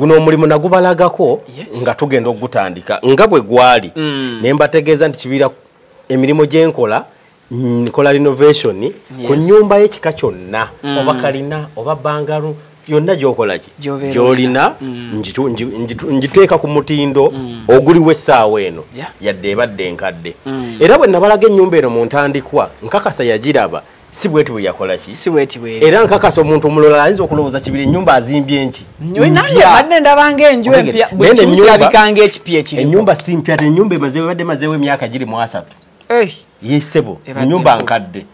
Guno omulimu nagubalagako nga tugenda okugutandika nga bwe gwali. Ne mbategeeza nti Kibira emirimu gye nkola, nkola renovation ku nnyumba y'ekika kyonna, oba kalina oba bungalow yonna gy'okola ki gy'olina, ngiteeka ku mutindo oguliwo essaawa eno yadde ebadde enkadde. Era bwe nabalaga ennyumba eno mu ntandikwa, nkakasa yagiraba si bweti bwe yakola ki, si bweti bwe. Era nkakasa omuntu omulala ayinza okulowooza Kibira ennyumba azimbye nki. Nange badde ndabanga enju empya, buli kimu kirabika ng'ekipya ekirimu. Ennyumba si mpya, ennyumba ebadde emazeewo emyaka giri mu 30. Yesebo, ennyumba nkadde.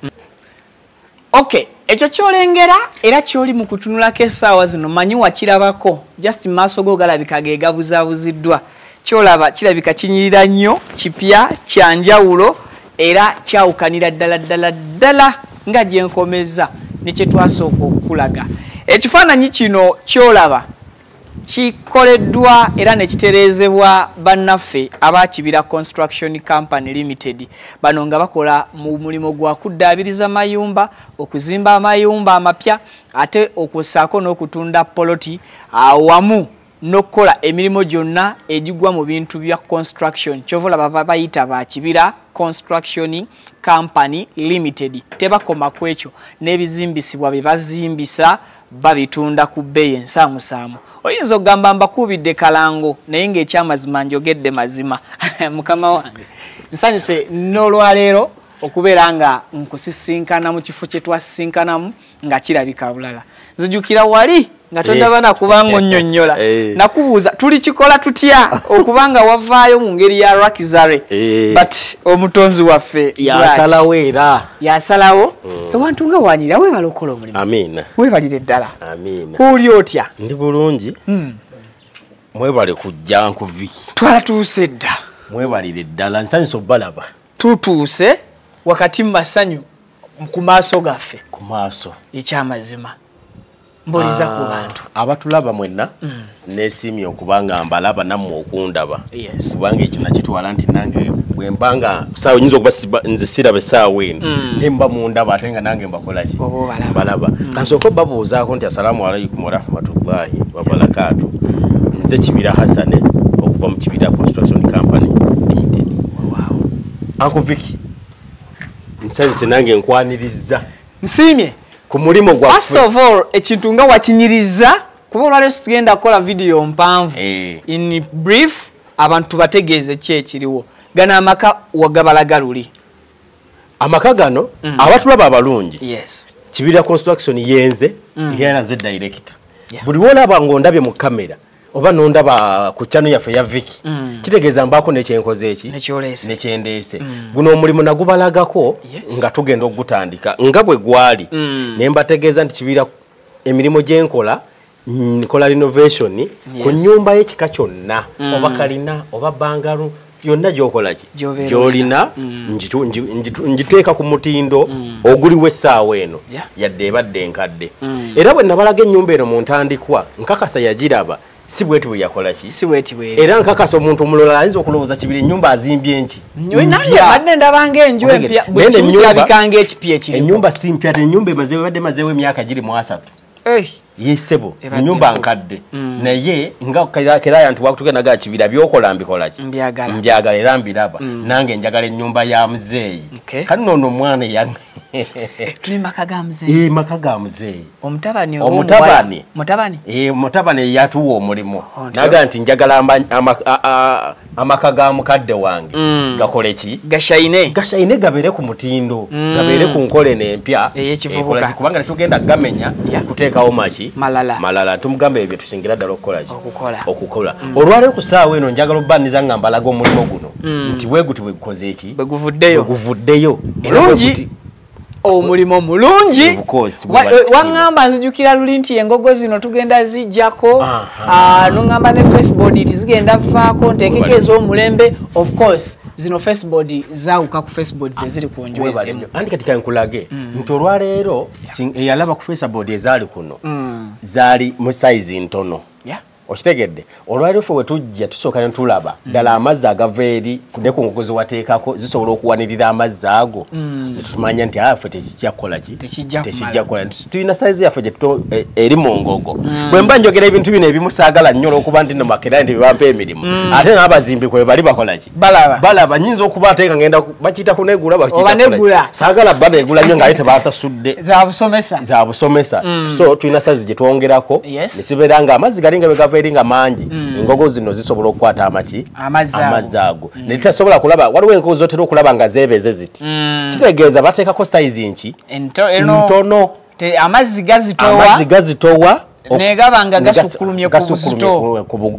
Okay, ekyo kyolengera era kyoli mu kutunulako essaawa zino, manyi wakirabako, just maaso go galabika ge gabuzaabuziddwa. Kyolaba kirabika kinyirira nnyo, kipya, kya njawulo era kyawukanira ddala ddala ddala nga gye nkomeza ne kye twasooka okukulaga. Ekifaananyi kino kyolaba kikoleddwa era ne kitereezebwa bannaffe aba Kibira Construction Company Limited. Bano nga bakola mu mulimu gwa kuddaabiriza mayumba, okuzimba amayumba amapya, ate okwossaako n'okutunda poloti, awamu n'okukola emirimu gyonna egigwa mu bintu bya construction. Ky'ova olaba bayita ba Kibira Construction Company Limited. Tebakoma ku ekyo, n'ebizimbisibwa bye bazimbisa babitunda ku bbeeyi ensaamusaamu. Oyinza okugamba mbakubidde kalango, naye ng'ekyamazima njogedde mazima. Mukama wange, nsanyuse n'olwaleero okubeera nga nkusisinkana mu kifo kye twasisinkanamu nga kirabika bulala. Nzijukira wali nga tondaba nakubanga onnyonnyola, nakubuuza tulikikola tutya okubanga wavaayo mu ngeri ya luxury, but omutonzi waffe yasalawo era yasalawo. Ewantu nga wanyira, weebale okukola omulimu. Amiina. Weebalire ddala. Amiina. Oli otya? Ndi bulungi. Mwebale kujja nkuviki. Twatuuse dda. Mwebalire ddala, nsanyuse obbalaba. Tutuuse wakati mu masanyu ku maaso gaffe. Ku maaso. Ekyamazima. Mbuliza ku bantu. Abatulaba mwenna, neesiimye okubanga mbalaba nammwe okundaba. Kubanga ekyo nakitwala nti nange bwe mbanga ssaawa nyinza okuba nze siraba essaawa eno, ne mba mundaba ate nga nange mbakola ki? Mbalaba. Kansooke obabuuzaako nti assalaamu alaykum warahmatullahi wabarakaatu. Nze Kibira Hassan okuva mu Kibira Construction Company Limited. Uncle Vicky, nsanyuse nange nkwaniriza. Nsiimye. Ku mulimu gwaffe. First of all, ekintu nga wakinyiriza, kuba olwaleero tugenda kukola video mpanvu. In brief, abantu bategeeze ki ekiriwo. Gano amaka wagabalaga luli. Amaka gano, abatulaba abalungi. Kibira Construction yenze, era nze director. Buli w'olaba ng'ondabye mu kamera, oba n'ondaba ku channel yaffe ya Vicky, kitegeeza mbaako n'ekyenkoze eki? Nekyendeese. Guno omulimu nagubalagako nga tugenda okugutandika nga bwe gwali. Ne mbategeeza nti Kibira emirimu gye nkola, nkola renovation ku nnyumba y'ekika kyonna, oba kalina oba bungalow yonna gy'okola ki gy'olina, ngiteeka ku mutindo oguliwo essaawa eno yadde ebadde enkadde. Era bwe nabalaga ennyumba eno mu ntandikwa, nkakasa yagiraba si bweti bwe yakola ki, si bweti bwe. Era nkakasa omuntu omulala ayinza okulowooza Kibira ennyumba azimbye nki. Nange badde ndabanga enju empya, buli kimu kirabika ng'ekipya ekirimu. Ennyumba si mpya, ennyumba ebadde emazeewo emyaka giri mu 30. Yesebo, ennyumba nkadde. Naye nga keraya nti wakutugenda ga Kibira by'okola mbikola ki? Mbyagala era mbiraba. Nange njagala ennyumba ya muzeeyi. Kati nno omwana yange. Tuli maka ga muzeeyi. Maka ga muzeeyi. Omutabani. Omutabani. Mutabani? Mutabani yatuwa omulimu. Naga nti njagala amaka ga mukadde wange. Gakole ki? Gashayine. Gashayine gabeere ku mutindo. Gabeere ku nkola eno empya. Ey'ekivubuka. Kubanga tetugenda gamenya kuteekawo maki. Malala. Malala. Tumugambe ebyo tusingira ddala okukola ki? Okukola. Okukola. Olwaleero ku ssaawa eno njagala obbaniza nga mbalaga omulimu guno. Nti bwe guti bwe gukoze ki? Bwe guvuddeyo. Bwe guvuddeyo. Mulungi. Omulimu mulungi. Waŋŋamba nzijukira luli nti engogo zino tugenda zijjako, n'oŋŋamba ne faceboard nti zigenda vaako, nteekeko ez'omulembe. Of course zino faceboard zaawuka ku faceboard ze ziri ku nju ezimu. Anti kati kankulage nti olwaleero eyalaba ku faceboard ezaali kuno zaali mu size ntono. Okitegedde? Olwaleero ffe we tujja tusooka ne tulaba ddala amazzi agava eri ne ku ngogo ze wateekako zisobola okuwanirira amazzi ago. Ne tumanya nti ffe tekijja kukola ki? Tekijja kukola. Tulina sayizi yaffe eri mu ngogo. Bwe mba njogera ebintu bino ebimu saagala nnyo olw'okuba nti nno Makerere nti bampa emirimu. Ate n'abazimbi kwe bali bakola ki? Balaba. Nnyinza okuba ate nga ngenda bakiyita kunegula, bakiyita saagala banegula nnyo ng'ate tebansasudde. Za busomesa. So tulina sayizi gye twongerako ne kibeera nga amazzi gali nga bwe gava eri nga mangi, engogo zino zisobola okukwata amaki? Amazzi ago. Ne tutasobola kulaba, waliwo engogo z'otera okulaba nga zeebeze ziti. Kitegeeza bateekako sayizi nki? Ntono. Amazzi gazitowa. Negaba nga gasukkulumye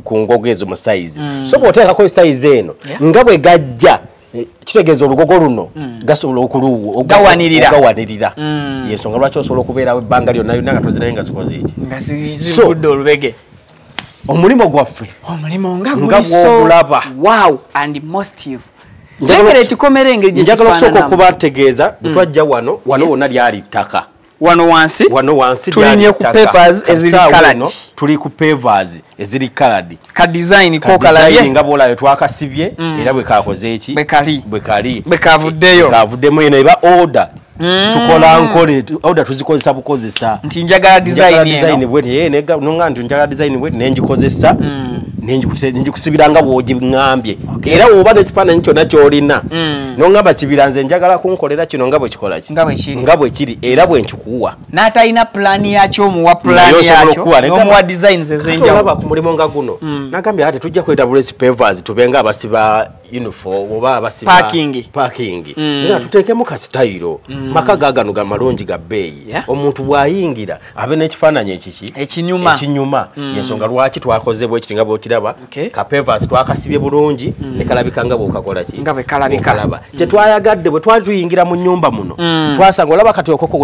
ku ngogo ezo mu sayizi. So bw'oteekako sayizi eno nga bwe gajja, kitegeeza olugogo luno gasobola okugawanirira. Yensonga lwaki osobola okubeerawo ebbanga lyonna lyonna nga tozirayo nga zikoze eki? Nga zivudde olubege. Omulimu gwaffe omulimu nga gw'okulaba. Wow, and most njagala ekikomera engeri gye njagala okusooka okubategeeza bwe twajja wano, wano wonna lyali ttaka. Wano wansi tulinye ku pavers eziri colored. Tuli ku pavers eziri colored. Ka design ko kalabye nga bw'olabye twakasibye era bwe kakoze eki? Bwe kali. Bwe kavuddeyo. Kavuddemu eno eba order. Tukola nkole order tuzikozesa bukozesa. Nti njagala design eno. Bwe nonga nti njagala design bwe nengikozesa. Nengikusibira nga bw'ogiŋŋambye. Era oba n'ekifaananyi kyonna ky'olina. Nongamba Kibira nze njagala kunkolera kino nga bwe kikola ki? Nga bwe kiri era bwe nkikuwa. N'atalina pulaani yakyo omuwa pulaani yakyo n'omuwa designs ez'enjawulo. Olaba ku mulimu nga guno. Nagambye ate tujja kweta Bless Pavers tube nga abasiba uniform oba abasiba parking. Nga tuteekemu ka style. Maka gagano ga malungi ga bbeeyi. Omuntu bw'ayingira abe n'ekifaananyi ekiki? Ekinyuma. Yensonga lwaki twakoze bwe kiti nga bw'okiraba. Ka pavers twakasibye bulungi ne kalabika nga bw'okakola ki? Nga bwe kalabika. Kye twayagadde bwe twali tuyingira mu nnyumba muno twasanga olaba kati okoko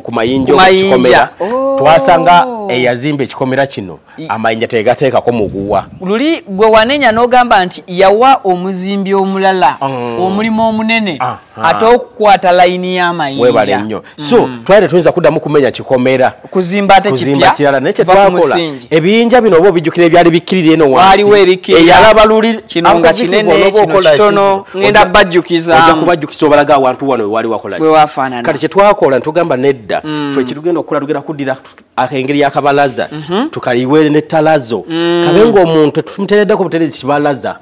ku mayinja okukikomera. Twasanga eyazimba ekikomera kino amayinja tegateekako muguwa. Luli gwe wanenya n'ogamba nti yawa omuzimbi omulala omulimu omunene ate okukwata layini y'amayinja. Weebale nnyo. So twali tetuyinza kuddamu kumenya kikomera kuzimba ate kipya kirala naye kye twakola ebiyinja bino oba obijjukira ebyali bikkirira eno wansi eyalaba luli kino nga kinene kino kitono ngenda bajjukizaamu. Ojja kubajjukiza obalaga awantu wano we wali wakola ki? We wafaanana. Kati kye twakola ne tugamba nedda ffe kitugenda okukola tugenda kuddira akengeri y'akabalaza tukaliwe n'ettalazo kabe ng'omuntu tumuteereddeko butereezi kibalaza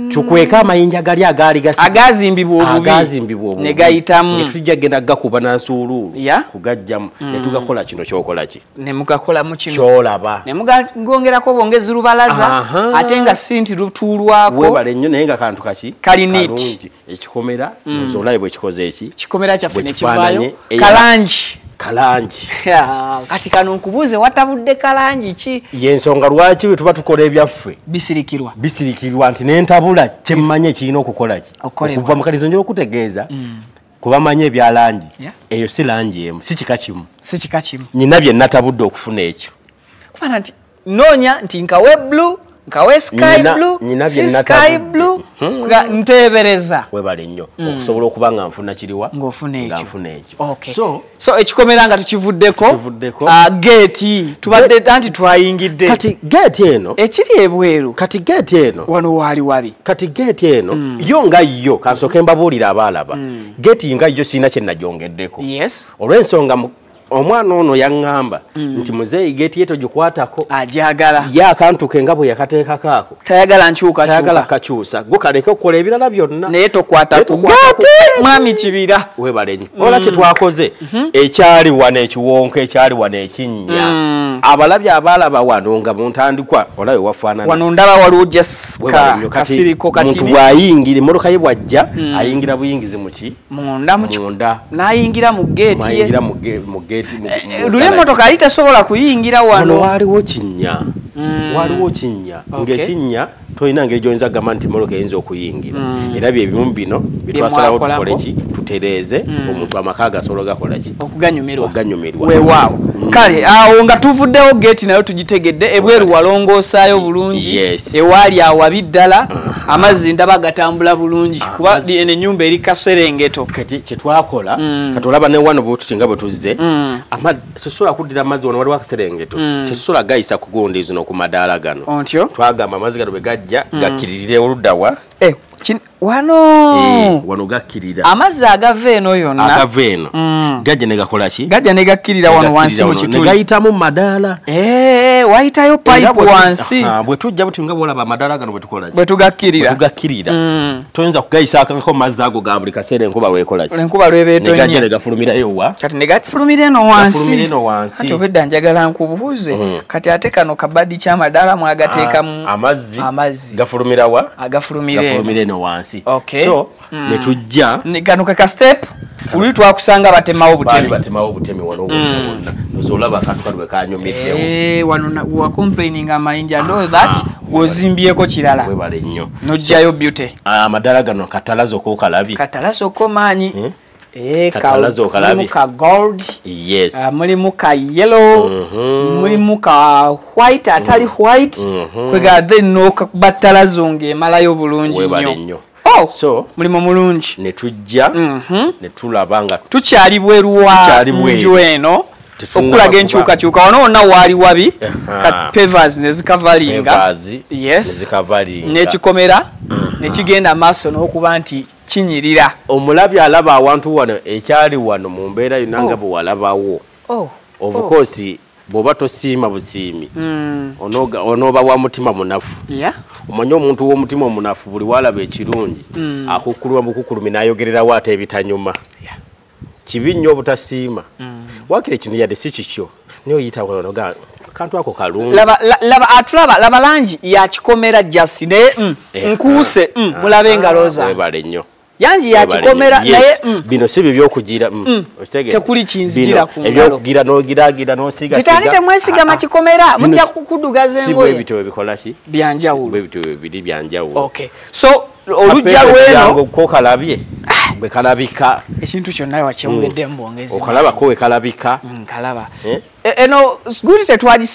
tukweka amayinja gali agaali agazimbibwa obubi ne gayitamu ne tujja genda gakuba n'ansuuluulu kugajjamu ne tugakola kino ky'okola ki? Ne mugakolamu kino ky'olaba ne mugongerako bwongezi lubalaza ate nga si nti lutuulwako. Weebale nnyo naye nga kantu kaki? Kali neat. Ekikomera olabe bwe kikoze eki? Ekikomera kyaffe ne kivaayo kalangi. Kalangi. Kati kano nkubuuze watabudde kalangi ki? Yensonga lwaki bwe tuba tukola ebyaffe bisirikirwa. Bisirikirwa nti n'entabula kye mmanyi ekirina okukola ki? Okuva mu kalizo njagala okutegeeza kubamanyi ebya langi eyo si langi emu, si kika kimu. Si kika kimu. Nnyina bye natabudde okufuna ekyo. Kubanga nti noonya nti nkawe blue, nkawe sky blue, si sky blue, nteebereza. Weebale nnyo okusobola okuba nga nfuna kiriwa ng'ofuna ekyo. So ekikomera nga tukivuddeko, geeti tubadde anti twayingidde. Kati geeti eno ekiri ebweru. Kati geeti eno wano waali wabi. Kati geeti eno yo nga yo kansooke mbabuulire abaalaba. Geeti nga yo sirina kye nagyongeddeko. Olw'ensonga omwana ono yaŋŋamba nti muzeeyi geeti ye togikwatako. Ajagala. Ye akantu ke nga bwe yakateekako ako. Tayagala nkyukakyuka. Tayagala kakyusa. Gwe kaleke okukola ebirala byonna. Naye tokwata ku geeti mwami Kibira. Weebale nnyo. Olaba kye twakoze ekyali wano ekiwonko ekyali wano ekinnya. Abalabi abaalaba wano nga mu ntandikwa olabe wafaanana. Wano ndaba waliwo just kasiriko katini. Omuntu bw'ayingira emmotoka ye bw'ajja ayingira buyingizi mu ki? Munda mu Munda. N'ayingira mu geeti ye. N'ayingira mu geeti. Luli emmotoka yali tesobola kuyingira wano. Wano waaliwo kinnya. Waaliwo kinnya. Ng'ekinnya Tolina ngeri gy'oyinza kugamba nti mmotoka eyinza okuyingira. Era bye bimu bino bitwasalawo tukole ki, tutereeze omuntu amaka gasobola gakola ki, okuganyumirwa. Weewaawo. Kale awo nga tuvuddewo geeti nayo tugitegedde, ebweru walongoosaayo bulungi, ewaali awabi ddala, amazzi ndaba gatambula bulungi kuba eno ennyumba eri kaserengeto. Kati kye twakola, kati olaba ne wano bwe nga bwe tuzze, tetusobola kuddira amazzi wano waliwo akaserengeto, tetusobola gayisa ku gundi zino ku madaala gano. Twagamba amazzi gano bwe gajja gakkiririre oludda wa wano wano gakkirira amazzi agava eno yonna, agava eno gajja ne gakola ki, gajja ne gakkirira wano wansi mu kituli, ne gayitamu madaala. Wayitayo pipe wansi. Bwe tujja buti nga bw'olaba amadaala gano bwe tukola ki, bwe tugakkirira, toyinza kugayisaako mazzi ago ga buli kaseera enkuba lw'ekola ki, enkuba lw'eba etonnya, ne gajja ne gafulumirayo wa, kati ne gafulumira eno wansi. Kati obedda njagala nkubuuze, kati ate kano kabadi ky'amadaala mwagateekamu amazzi gafulumira wa, agafulumira eno wansi. So ne tujja kano ka step uli twakusanga batemawo butemi, batemawo butemi wano wonna, nozolaba akantu kano bwe kanyumiddewo. Wano wa complaining amayinja and all that, wozimbyeko kirala. Webale nnyo, nojjayo beauty. Amadaala gano katalazo k'okalabye, katalazo ko maanyi. Katalazo okalabye, mulimu ka gold, yes, mulimu ka yellow, mulimu ka white atali white, kwega then n'okakuba talazo ng'emalayo bulungi nnyo. So mulimu mulungi ne tujja ne tulaba nga tukyali bweru wa nju eno okulaga enkyukakyuka. Wano wonna waali wabi, ka pavers ne zikavalinga, yes, n'ekikomera ne kigenda maaso n'okuba nti kinyirira. Omulabi alaba awantu wano ekyali wano mu mbeera yonna nga bwe walabawo. Of course bw'oba tosiima busiimi, onooba wa mutima munafu. Omanyi omuntu w'omutima omunafu buli w'alaba ekirungi akukkuluma bukukulumi n'ayogererawo ate ebitanyuma. Kibi nnyo obutasiima. Waakiri kino yadde si kikyo, naye oyita wano ga kantu ako kalungi. Laba atulaba, laba langi ya kikomera just naye nkuuse, mulabe engalo zange. Webale nnyo. Yangi ya kikomera naye bino si byo byokugira, tekuli kinzijira ku ngalo. Ebyokugira n'ogiragira n'osiga siga. Titali temwesiga makikomera, mujja kukudugaza engoye. Si bwe bityo bwe bikola ki? Byanjawulo. Bwe bityo biri byanjawulo. Okay. So olujja lweno ko kalabye bwe kalabika. Ekintu kyonna wakyongedde mbongezi. Okalaba ko we kalabika. Nkalaba. Eno guli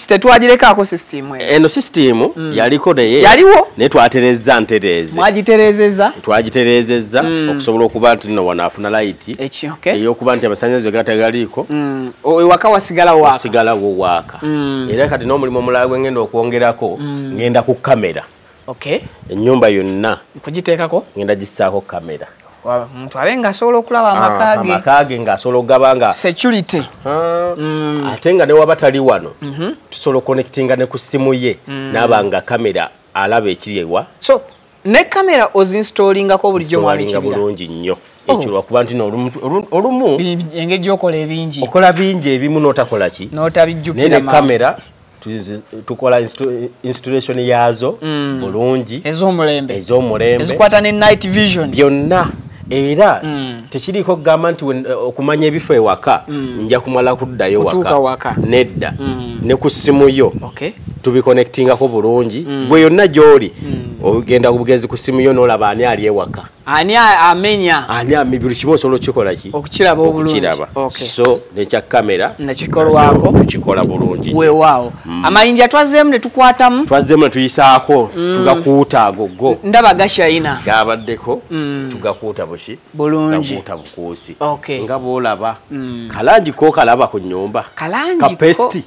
tetwagirekaako system eno. Eno system yaliko naye. Yaliwo? Naye twaterezza ntereze. Mwagiterezezza? Twagiterezezza okusobola okuba nti nno wano afuna light. Ey'okuba nti amasannyalaze gatagaliiko. Ewaka wasigalawo waaka. Wasigalawo waaka. Era kati n'omulimu omulala gwe ngenda okwongerako, ngenda ku kamera. Ennyumba yonna nkugiteekako? Ngenda gissaako kamera. Omuntu abe ng'asobola okulaba amaka ge. Amaka ge ng'asobola okugaba nga security. Ate nga ne waba tali wano, tusobola okuconnectinga ne ku ssimu ye, n'aba nga kamera alaba ekiri ewa. So ne kamera ozinstalingako bulijjo mwami Kibira? Bulungi nnyo. Ekyo lwakuba nti olumu engeri gy'okola ebingi. Okola bingi ebimu n'otakola ki? N'otabijjukira mangu. Ne kamera tukola installation yaazo bulungi. Ez'omulembe. Ez'omulembe. Ezikwata ne night vision. Byonna. Era tekiriiko kugamba nti okumanya ebifo ewaka nja kumala kuddayo waka. Nedda. Ne ku ssimu yo tubiconnectingako bulungi. Gwe yonna gy'oli ogenda ku bugenzi ku ssimu yo n'olaba ani ali ewaka. Ani amenya. Ani buli kimu osobola okukikola ki? Okukiraba obulungi. So nekya kamera nekikolwako tukikola bulungi. Weewaawo. Amayinja twazzeemu ne tukwatamu. Twazzeemu ne tuyisaako tugakuuta ago go. Ndaba gashayina. Gabaddeko tugakuuta buki? Bulungi. Tugakuuta bukuusi. Nga bw'olaba. Kalangi ko kalaba ku nnyumba. Kalangi ko. Ka pesti.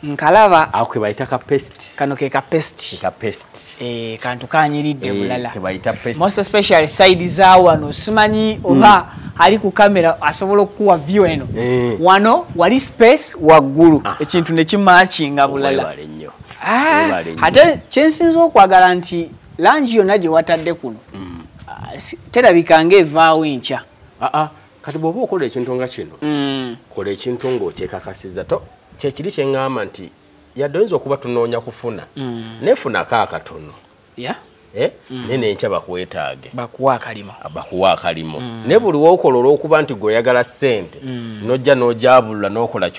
Nkalaba. Ako ke bayita ka pesti. Kano ke ka pesti. Ka pesti. Kantu kanyiridde bulala. Ke bayita pesti. Most especially side za wano simanyi oba ali ku kamera asobola okuwa view eno. Wano wali space waggulu. Ekintu ne kimatchinga bulala. Webale nnyo. Ate kyensinza okwagala nti langi yonna gye watadde kuno. Terabika ng'evaawo enkya. Kati bw'oba okola ekintu nga kino, kola ekintu ng'okyekakasizza. Kyekiri kye ŋŋamba nti yadde oyinza okuba tunoonya kufuna, neefunako akatono. Naye n'enkya bakwetaage. Bakuwa akalimo. Bakuwa akalimo. Naye buli w'okola olw'okuba nti gwe oyagala ssente, n'ojja n'ogyabulula n'okola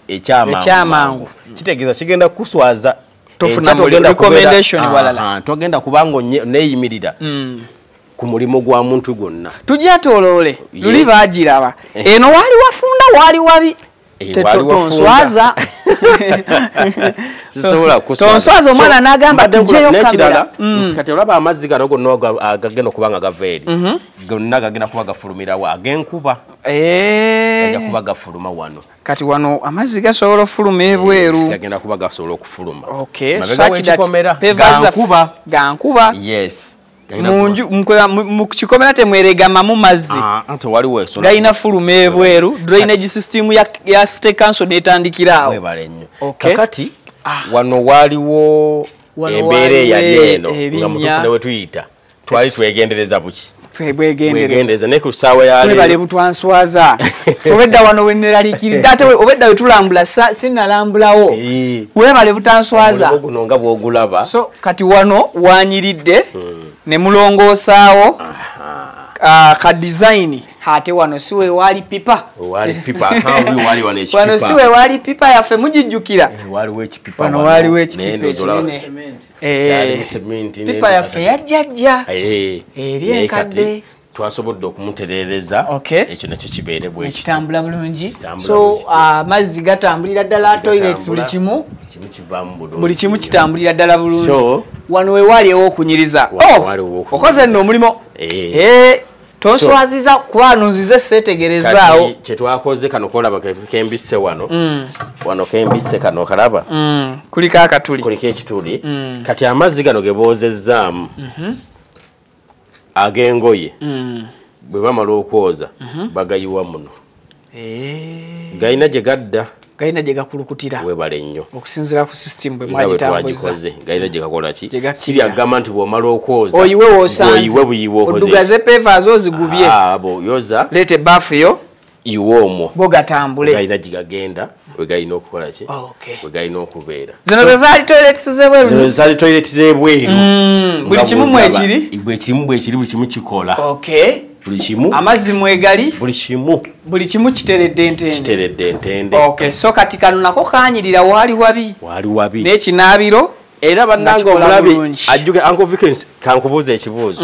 ekyamangu. Kitegeeza kigenda kukuswaza. Togenda kubanga neeyimirira ku mulimu gwa muntu gwonna. Tujja toloole luli baagiraba eno waali wafunda waali wabi. Tonswaza. Tonswaza omwana n'agamba tujjeyo kamera. Kati olaba amazzi gano gonna agagenda okuba nga gava eri gonna gagenda kuba gafulumirawo ag'enkuba. Gajja kuba gafuluma wano. Kati wano amazzi gasobola okufuluma ebweru. Gagenda kuba gasobola okufuluma. Gankuba. Gankuba. Yes. Mu kikomera temweregamamu mazzi. Galina fuluma ebweru. Drainage system ya state council netandikira awo. Webale nnyo. Kakati wano waliwo embeera eyali eno nga mutuufu ne we tuyita twali twegendereza buki? Twegendereza naye ku ssaawa ya leero. Webale butwanswaza. Obedda wano we neraliikiridde ate obedda we tulambula sinnalambulawo. Webale butanswaza. Omulimu guno nga bw'ogulaba. So kati wano wanyiridde ne mulongoosaawo ka design ate wano si we wali pipa. Wali pipa wali wano ekipipa. Wano si we wali pipa yaffe mugijjukira. Waliwo ekipipa. Wano waliwo ekipipa ekinene. Pipa yaffe yajjajja. Eri enkadde. Twasobodde okumutereereza ekyo nakyo kibeere bwe kityo. Kitambula bulungi. So amazzi gatambulira ddala toilets buli kimu. Buli kimu kitambulira ddala bulungi. Wano we wali ew'okunyiriza. Okoze nno omulimu. Toswaziza kuba nzize seetegerezaawo. Kye twakoze kano kolaba kembisse wano. Wano kembisse kano kalaba. Kuliko akatuli. Kuliko ekituli. Kati amazzi gano ge boozezzaamu. Ag'engoye bwe bamala okwoza bagayiwa muno. Galina gye gadda. Galina gye gakulukutira. Webale nnyo. Okusinziira ku system bwe mwagitambuza. Galina gye gakola ki? Si byagamba nti bw'omala okwoza oyiwe w'osanze. Oyiwe buyiwe okoze. Oddugaze paper zo zigubye. Yoza. Leeta ebbaafu yo. Iwe omwo. Bo gatambule. Galina gye gagenda we galina okukola ki? We galina okubeera. Zino ze zaali toilets z'ebweru. Zino zaali toilets z'ebweru. Buli kimu mwekiri. Bwe kimu buli kimu kikola. Buli kimu. Amazzi mwegali. Buli kimu. Buli kimu kiteredde entende. Kiteredde entende. So kati kano nako kanyirira waali wabi. Waali wabi. N'ekinaabiro. Era bannange omulabi ajjuke Uncle Vikings kankubuuza ekibuuzo.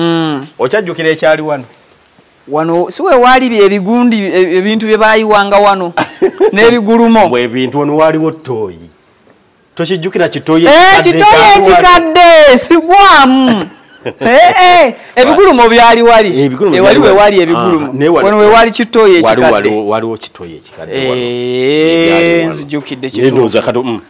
Okyajjukira ekyali wano? Wano si we waali ebigundi ebintu bye baayiwanga wano n'ebigulumo. Bwe bintu wano waaliwo ttooyi. Tokijjukira kitooyi ekikadde. Kitooyi ekikadde sigwamu. Ebigulumo byali wali. Wali we wali ebigulumo. Wano we wali kitooyi ekikadde. Waliwo kitooyi ekikadde wano. Nzijjukidde kitooyi.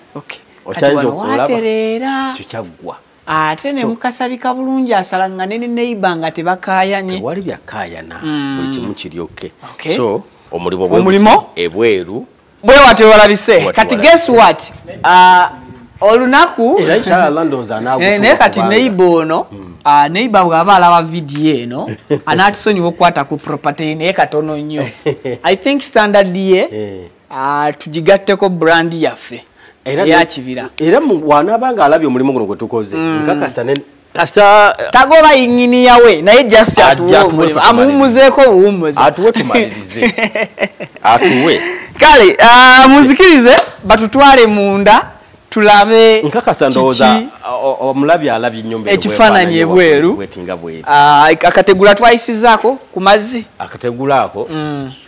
Okyayinza okulaba. Watereera. Kyaggwa. Ate ne mukasabika bulungi asalangane ne neighbor nga tebakaayanye. Tewali byakaayana. Buli kimu kiri okay. So omulimu ebweru bwe watyo walabise. Kati guess what? Olunaku era inshallah ndowooza anaagutuwa. Naye kati neighbor ono neighbor bw'aba alaba video eno anaatusonyiwa okukwata ku property naye katono nnyo. I think standard ye tugigatteko brand yaffe. Era Kibira. Era wanaabanga alabye omulimu guno gwe tukoze nkakasa ne kasa tagoba yingini yawe naye just atuwe omulimu amuwummuzeeko obuwummuze atuwe tumalirize atuwe. Kale munzikirize batutwale munda tulabe. Nkakasa ndowooza omulabi alabye ennyumba ekifaananyi ebweru akategula twayisizaako ku mazzi. Akategula ako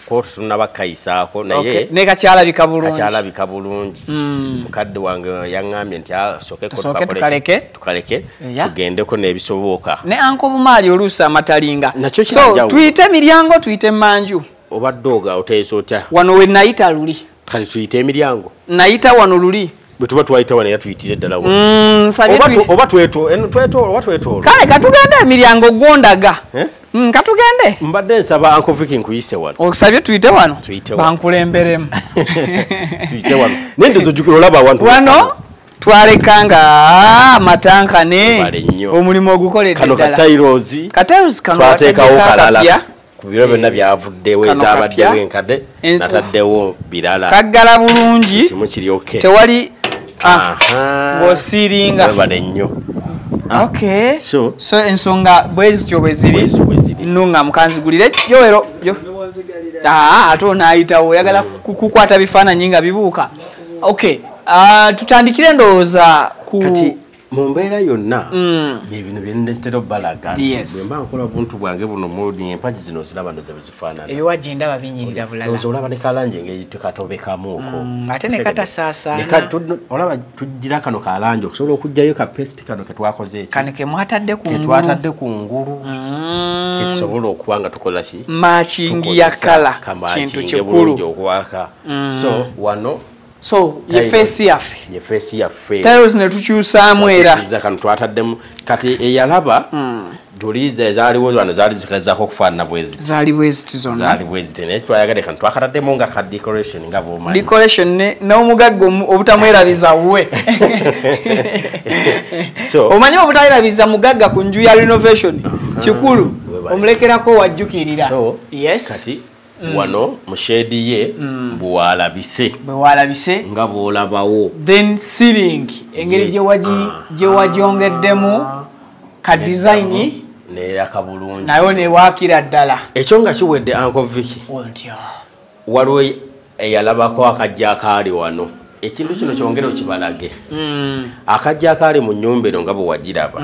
ko tunaba kayisaako naye ne kakyalabika bulungi. Kakyalabika bulungi. Mukadde wange yaŋŋambye nti sookeko tukaleke tugendeko n'ebisoboka. Ne Uncle Bumaali oluusi amatalinga. So tuyite emiryango tuyite emanju. Obadde oteesa otya? Wano we nayita luli. Kati tuyite emiryango. Nayita wano luli. Bwe tuba twayita wano era tuyitire ddala wano. Oba twetoolo. Kale katugende emiryango gwondaga. Katugende. Mbadde nsaba Uncle Vicky nkuyise wano. Okusabye tuyite wano. Bankulemberemu. Tuyite wano. Naye ndowooza ojjukira olaba awantu. Wano twalekanga amatankane. Omulimu ogukoledde ddala. Kano katairozi. Katairozi kano twateekawo kalala. Ku biro byonna byavuddewo ezabaddewo enkadde nataddewo birala. Kaggala bulungi. Kimu kiri okay. Tewali ng'osiiringa. Webale nnyo. So ensonga bwe zityo bwe ziri nnunga mukanzigulire Joero. Ate onaayitawo oyagala kukwata bifaananyi nga bibuuka. Tutandikire ndowooza Kati mu mbeera yonna ebino byendetera obbalaga nti bwe mba nkola obuntu bwange buno mudi empagi zino ziraba ndoze bwezifaanana. Ebiwagi ndaba binyirira bulala. Ndowooza olaba ne kalangi engeri tekatobekamuuko. Ate ne katasaasaana. Olaba tugira kano kalangi okusobola okuggyayo ka paste kano ke twakoze eki. Kano ke mwatadde ku ngulu. Ke twatadde ku ngulu. Ke tusobola okuba nga tukola ki? Matching ya kala. Kintu kikulu. Okwaka. So wano so ye face yaffe. Ye face yaffe. Tiles ne tukyusaamu era. Kano twataddemu kati eyalaba duliza ezaaliwo wano zaali zikazaako okufaanana bwe ziti. Zaali bwe ziti zonna. Zaali bwe ziti naye twayagadde kano twakataddemu nga ka decoration nga bw'omanyi. Decoration n'omugagga obutamwerabiza we. So omanyi obutayerabiza mugagga ku nju ya renovation kikulu omulekerako wajjukirira. So yes. Kati wano mu shade ye bwalabise. Bwalabise nga bw'olabawo. Then ceiling engeri gye wagyongeddemu ka design neyaka bulungi. Nayo newaakira ddala. Ekyo nga kiwedde Uncle Vicky. Ontyo. Waliwo eyalabako akajja akaali wano. Ekintu kino kyongere okibalage. Akajja akaali mu nnyumba eno nga bwe wagiraba.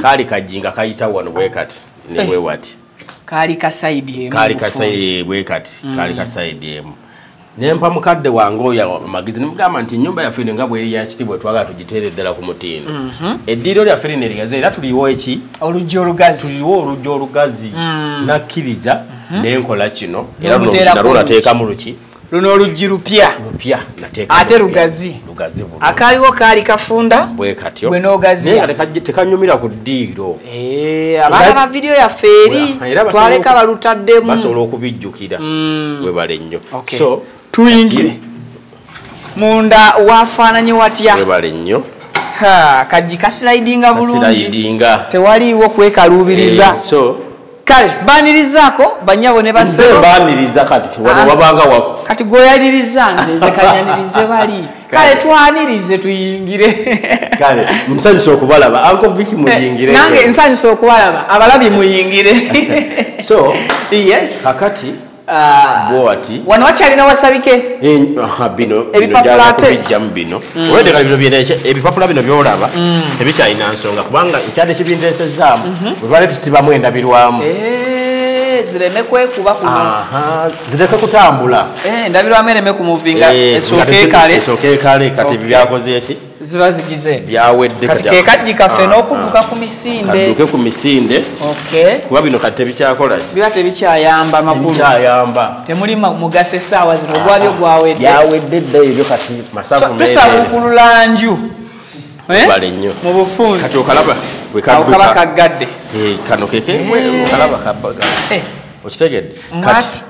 Kaali kajji nga kayita wano bwe kati ne bwe wati. Kaali ka side emu. Kaali ka side bwe kati. Kaali ka side emu. Nempa mukadde wange oyo amagezi nemugamba nti ennyumba yaffe eno nga bweri ya kitiibwa twagala tugiteere ddala ku mutindo. Eddiiro lyaffe lino erigazi era tuliwo eki? Oluggi olugazi. Tuliwo oluggi olugazi. Nakkiriza nenkola kino era nalwo nateekamu luki? Luno oluggi lupya. Lupya nateekamu. Ate lugazi. Lugazi bulungi. Akaaliwo kaali kafunda. Bwe katyo. Bwe n'ogaziya. Naye tekanyumira ku ddiiro. Abaana ba vidiyo yaffe eri twaleka balutaddemu. Basobola okubijjukira. Webale nnyo. So tuyingire. Munda wafaananye watya? Webale nnyo. Kajji kaslidinga bulungi. Kaslidinga. Tewaliiwo kwekaluubiriza. So kale baanirizaako bannyabo ne bassebo. Baaniriza kati wano wabanga waffe. Kati gw'oyaniriza nze nze kanyanirize bali. Kale twanirize tuyingire. Kale nsanyuse okubalaba. Uncle Vicky muyingire. Nange nsanyuse okubalaba. Abalabi muyingire. So yes. Kakati bw'ati. Wano wakyalina wasabike? Bino ebipapula ate bijjamu bino. Olwedde kati bino byena ebipapula bino by'olaba tebikyalina nsonga kubanga ekyadde kibinteesezzaamu bwe twali tusibamu endabirwamu. Zireme kwekuba kuno. Zireke kutambula. Endabirwamu ereme kumuvinga esooke ekale. Esooke ekale kati byakoze eki? Ziba zigize. Byawedde kati ke kajji kaffe n'okudduka ku misinde. Kadduke ku misinde. Okay. Kuba bino kati tebikyakola ki? Biba tebikyayamba makulu. Tebikyayamba. Temuli mugaso essaawa zino ogwabyo gwawedde. Byawedde dda ebyo kati masavu meere. Tusabuukulula nju. Webale nnyo. Mu bufunze. Kati okalaba bwe kadduka. Awo kaba kaggadde. Kano keke okalaba kabbaga. Okitegedde? Kati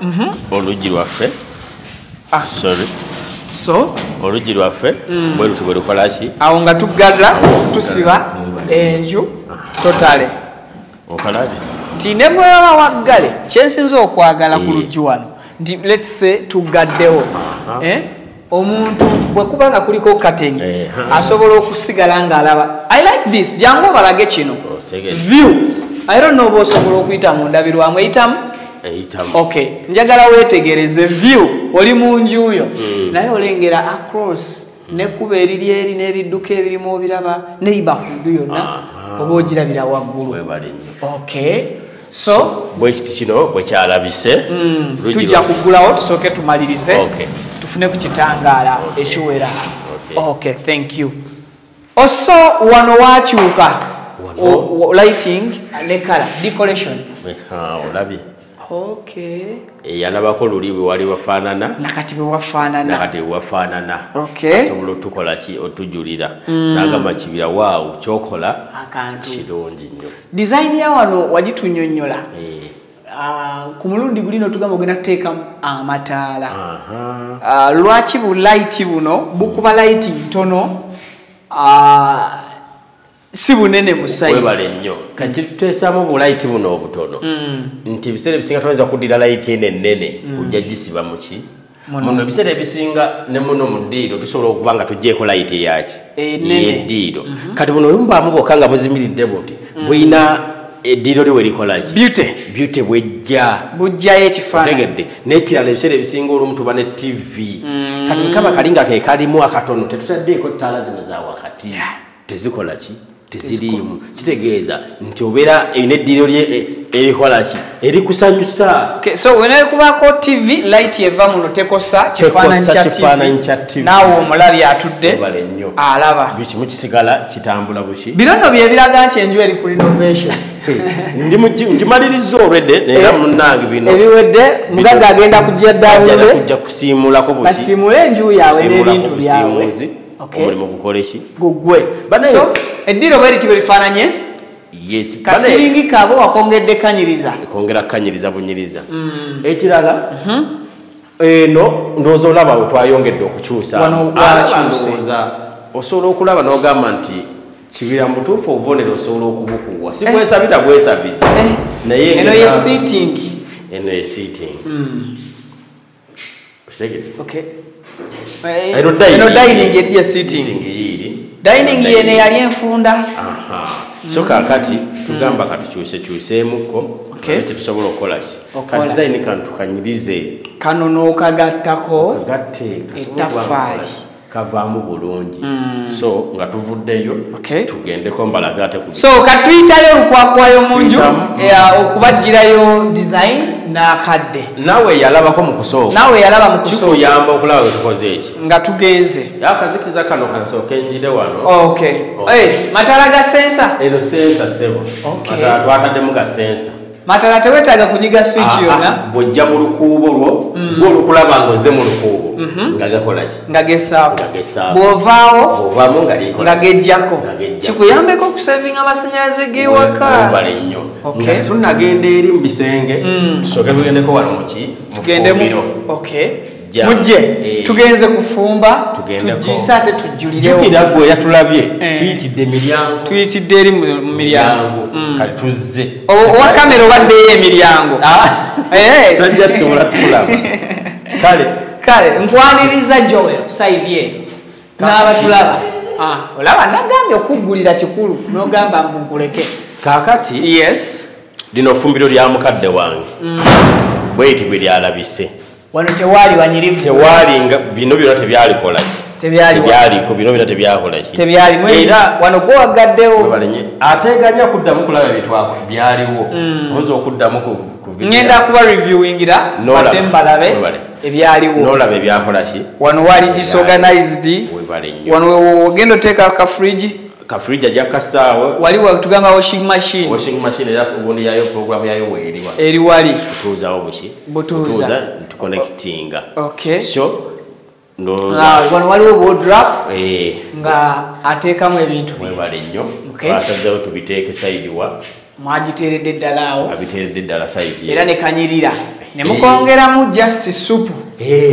oluggi lwaffe. Sorry. So oluggi lwaffe bwe luti bwe lukola ki? Awo nga tuggala tusiba enju totale. Okalabye? Nti ne bw'oba waggale kyensinza okwagala ku luggi wano nti let's say tuggaddewo. Omuntu bwe kuba nga kuliko kateni asobola okusigala ng'alaba. I like this. Jangu obalage kino. View. I don't know oba osobola okuyita mu ndabirwamu eyitamu? Eyitamu. Okay. Njagala weetegereze view oli mu nju yo naye olengera across n'ekkubo eriri eri n'ebidduka ebirimu obiraba neighborhood yonna oba ogirabira waggulu. Webale nnyo. Okay. So bwe kiti kino bwe kyalabise. Tujja kuggulawo tusooke tumalirize. Okay. Tufune ku kitangaala ekiwera. Okay, thank you. Also wano wakyuka lighting ne color decoration. Olabye. Okay. Eyalabako luli bwe wali wafaanana. Nakati bwe wafaanana. Nakati bwe wafaanana. Okay. Asobola otukola ki otujulira. N'agamba Kibira waawo ky'okola akantu kirungi nnyo. Design ya wano wagitunyonnyola. Ku mulundi guli n'otugamba ogenda kuteekamu amataala. Lwaki bu light buno bukuba light ntono si bunene mu size. Webale nnyo. Kati tuteesamu bu light buno obutono. Nti ebiseera ebisinga tuyinza kuddira light eno ennene kujja gisiba mu ki? Muno ebiseera ebisinga ne muno mu ddiiro tusobola okuba nga tuggyeeko light eyaki? Ey'eddiiro. Kati buno bwe bwokka nga buzimiridde buti buyina eddiiro lyo we likola ki? Beauty. Beauty bwejja. Bujjayo ekifaananyi. Otegedde. N'ekirala ebiseera ebisinga olumu tuba ne TV. Kati bwe kaba kali nga ke kalimu akatono tetutaddeeko ttaala zino za wakati. wakati tezikola ki teziriimu kitegeeza nti obeera erina eddiiro erikola ki erikusanyusa. So wenekubako TV light eva muno tekosa kifaananyi kya TV naawe omulabi atudde alaba kimu kisigala kitambula buki. Bino nno byebiraga nti enju eri ku renovation. Ngimaliriza olwedde era munnange bino ebiwedde mugagga agenda kujja ddaabulule kujja kusiimulako buki basiimule enju yaabwe n'ebintu byabwe omulimu gukole ki gugwe. So eddiiro bwe riti bwe lifaananye. Yes, kasiringi kaabwe wakongedde kanyiriza kongera kanyiriza bunyiriza. Ekirala eno ndowooza olaba we twayongedde okukyusa osobola okulaba n'ogamba nti Kibira mutuufu obubonero osobola okubukuwa si bwesabita bwesabiza naye eno ye seating eno ye seating. Okay. Eno dining ye seating dining yene yali enfunda. So kaakati tugamba katukyuse kyuseemukko kye tusobola okukola ki ka design kano tukanyirize kano n'okagattako kagatte ettaffaali kavaamu bulungi. So nga tuvuddeyo tugendeko mbalaga ate so katuyitayo olukwakwayo mu nju okubagirayo design n'akadde naawe yalabako mu kusooka naawe yalaba mu kusooka kikuyamba okulaba bwe tukoze eki nga tugenze akazikiza kano kansooke njire wano. Matala ga sensa eno sensa sebo matala twataddemu ga sensa matala tewetaaga kunyiga switch yonna bw'ojja mu lukuubo lwo gw'olukulaba ng'ozze mu lukuubo nga gakola ki nga gessaako bw'ovaawo ovaamu nga gejjako kikuyambeko okusavinga amasannyalaze g'ewaka. Webale nnyo. Nga tunnagenda eri mu bisenge tusooke tugendeko wano muki mu mujje tugenze kufumba tugiise ate tujjulirewo. Jjukira gwe yatulabye tuyitidde emiryango tuyitidde eri mu miryango kale tuzze owa kamera obaddeyo emiryango tajja sobola tulaba. Kale kale nkwaniriza Joel saidi eno n'abatulaba olaba nagambye okuggulira kikulu n'ogamba mbu nkuleke. Kaakati yes lino ffumbiro lya mukadde wange bweti bwe lyalabise wano tewaali wanyirivu tewaali nga bino byonna tebyalikola ki tebyaliko bino byonna tebyakola ki tebyalimu era wano gwe wagaddewo ate gajja kuddamu kulaba ebitwako byaliwo oyinza okuddamu ku video ngenda kuba reviewingira badde mbalabe ebyaliwo n'olaba ebyakola ki wano wali disorganized wano ogenda oteeka ka fridge ka fridge ajja kasaawo wali watugamba washing machine washing machine era ubundi yayo program yayo weeri wali eri wali tuuzawo buki butuuza tuconnectinga. So ndowooza wano waliwo wardrobe nga ateekamu ebintu webale nnyo basazeewo tubiteeke side wa mwagiteeredde ddala awo abiteeredde ddala side era ne kanyirira ne mukongeramu just soup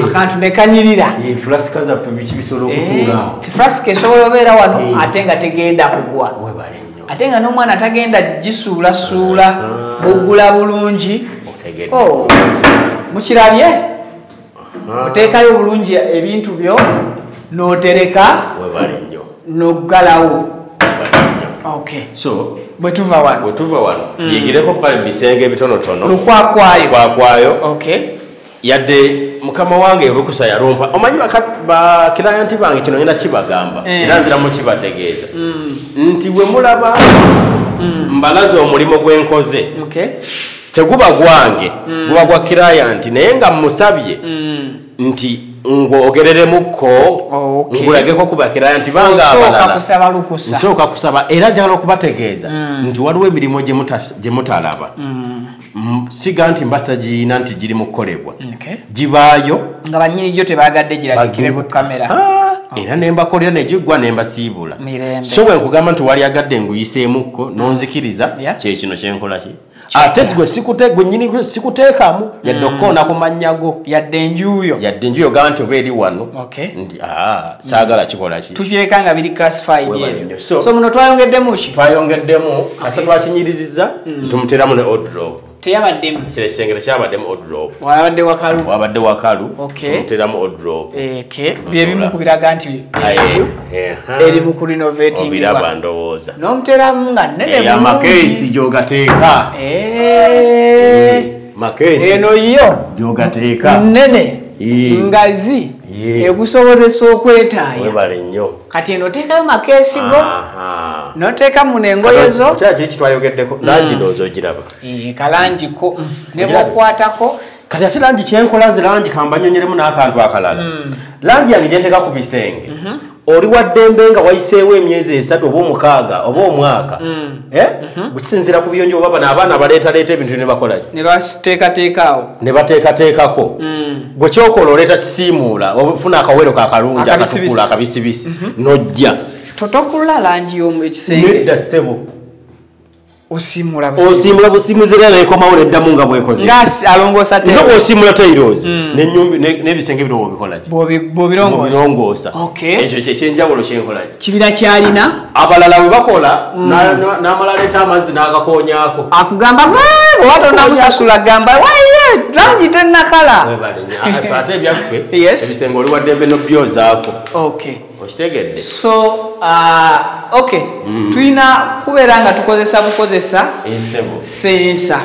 akantu ne kanyirira fulasika zaffe biki bisobola okutuula fulasika esobola obeera wano ate nga tegenda kugwa webale nnyo ate nga n'omwana tagenda gisuulasuula buggula bulungi. Mukirabye oteekayo bulungi ebintu byo n'otereka webale nnyo n'oggalawo. So bwe tuva wano tuyigireko kale mu bisenge ebitonotono lukwakwayo yadde mukama wange olukusa yalumpa omanyi bakilayanti bange kino ngenda kibagamba era nziramu kibategeeza nti bwe mulaba mbalaze omulimu gwenkoze teguba gwange guba gwa kilayanti naye nga mmusabye nti ngwogereremukko ngulageko ku bakilayanti bange abalala nsooka kusaba era njagala okubategeeza nti waliwo emirimu gye mutalaba siga nti mbasa giina nti giri mu kukolebwa gibaayo nga bannyini gyo tebaagadde girabikire ku kamera era ne mbakolera ne giggwa ne mbasiibula. So bwe nkugamba nti wali agadde nguyiseemukko n'onzikiriza kye kino kye nkola ki ate gwe nnyini sikuteekamu yadde okukoona ku mannya go yadde enjuyo gamba nti oba eri wano nti saagala kikola ki tukireka nga biri classified ebyo. So muno twayongeddemu ki twayongeddemu kasa twakinyirizizza tumuteeramu ne wardrobe teyabaddemu kire ekisengere kyabaddemu wardrobe wabadde wakalu wabadde wakalu tumuteeramu wardrobe byebimu ku biraga nti eri mu kurenovating obiraba ndowooza n'omuteramu nga nnene bulungi amakeesi gy'ogateeka makeesi eno yo gy'ogateeka nnene ngazi Ekusobozesa okwetaaya. Webale nnyo. Kati eno oteekayo makeesi go, n'oteeka muno engoye zo. Kyala kiri kitwayogeddeko, langi ndowooza ogiraba. Kalangi ko, ne bw'okwatako. Kati ate langi kyenkola nze langi kambanyonyeremu n'akantu akalala. Langi yange gye nteeka ku bisenge. Oli wa ddembe nga wayiseewo emyezi 3 oba 6 oba omwaka. Gukisinziira ku biyonjo oba bano abaana baleetaleeta ebintu ne bakola ki? Ne bateekateeka awo. Ne bateekateekako. Gwe kyokola oleeta kisiimuula, ofuna akawero kakalungi akatukula akabisibisi n'ojja. Totokulula langi y'omu ekisenge. Nedda ssebo. Osiimula busiimuzi. Osiimula busiimuzi era n'ekomawo n'eddamu nga bw'ekoze. Nga alongoosa tailozi. Nga bw'osiimula tailozi. N'ebisenge bino bw'obikola ki? Bw'obirongoosa. Ekyo kyekyenjawulo kyenkola ki? Kibira kyalina. Abalala bwe bakola n'amala aleeta amazzi n'agakoonyaako. Akugamba bw'oba tonnamusasula gamba waye langi tennakala. Webale nnyo. Ate ebyaffe ebisenge oli wa ddembe n'obbyozaako. Okitegedde. So okay, tulina kubeera nga tukozesa bukozesa sensa.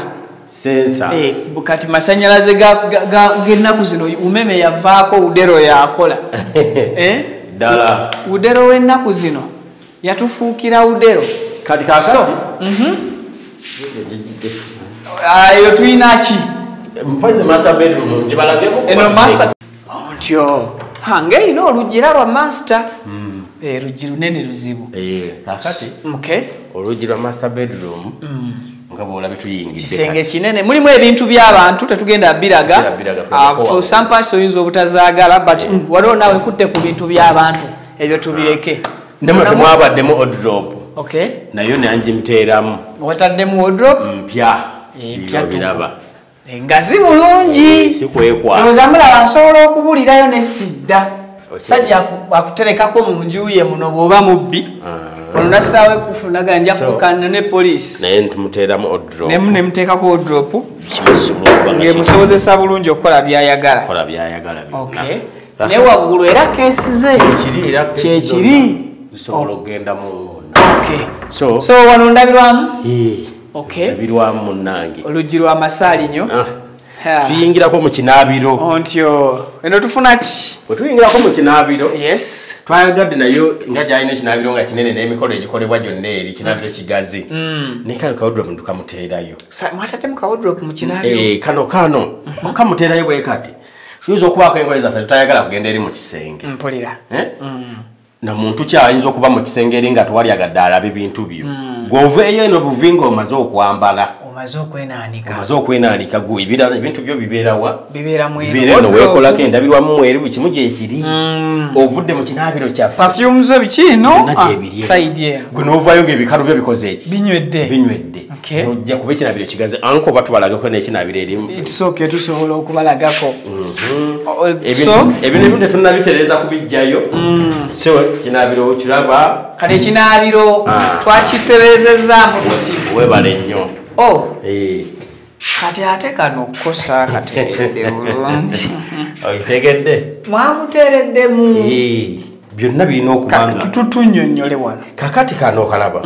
Kati masanyalaze g'ennaku zino umeme yavaako udero yakola. Ddala. Udero w'ennaku zino yatufuukira udero. Kati kaakati eyo tulina ki? Mpozi master bedroom ngibalageko. Eno master ntyo. Ng'erina oluggi era lwa master. Oluggi lunene luzibu. Kaakati oluggi lwa master bedroom nga bw'olabye tuyingidde. Kisenge kinene mulimu ebintu by'abantu tetugenda biraga. For some parts oyinza obutazaagala but waliwo naawe nkutte ku bintu by'abantu ebyo tubireke. Ndemwe temwabaddemu wardrobe. Nayo nangimuteeramu. Wataddemu wardrobe? Mpya. Mpya biraba. Ngazi bulungi. Sikwekwasa. Ndowooza mulaba nsobola okubulirayo ne sidda. Sajja akuterekako mu nju ye muno bw'oba mubbi. Ono nassaawo ekufunaga nja kukana ne poliisi. Naye ntumuteeramu wardrobe. Ne muteekako wardrobe. Ng'emusobozesa bulungi okukola by'ayagala. Okukola by'ayagala byonna. Ne waggulu era keesi ze. Kyekiri. Zisobola okugenda mu wonna. So wano ndabirwamu? Ndabirwamu munnange. Oluggi lwa masaali nnyo. Tuyingirako mu kinaabiro. Ntyo. Eno tufuna ki? Bwe tuyingirako mu kinaabiro. Yes. Twayagadde nayo nga gy'alina ekinaabiro nga kinene n'emikolo egikolebwa gyonna eri kinaabiro kigazi. Ne kano ka wardrobe tukamuteerayo. Mwataddemu ka wardrobe mu kinaabiro? Kano okamuteerayo bwe kati. Tuyinza okubaako engoye zaffe tutayagala kugenda eri mu kisenge. Mpulira. Na muntu ki ayinza okuba mu kisenge eri nga tewalyagadde alabe bintu byo. Gw'oveeyo eno buvi ng'omaze okwambala. Omaze okwenaanika. Omaze okwenaanika gwe ebirala ebintu byo bibeera wa? Bibeera mweno. Bibeera eno weekolako endabirwamu mweri buli kimu gyekiri. Ovudde mu kinaabiro kyaffe. Perfume zo biki no? Byonna gyebiri. Side eno. Gwe n'ovaayo ng'ebikalu byo bikoze eki? Binywedde. Binywedde. Ojja kuba ekinaabiro kigazi. Anko batubalagako n'ekinaabiro erimu. It's okay, tusobola okubalagako. Ebintu ebimu tetunnabitereeza kubiggyayo. So kinaabiro kiraba. Kati ekinaabiro twakitereezezaamu tuti. Weebale nnyo. Kati ate kano kosa kategedde bulungi. Okitegedde? Mwamuteereddemu. Byonna birina okuba nga Tutunnyonnyole wano. Kakati kano okalaba.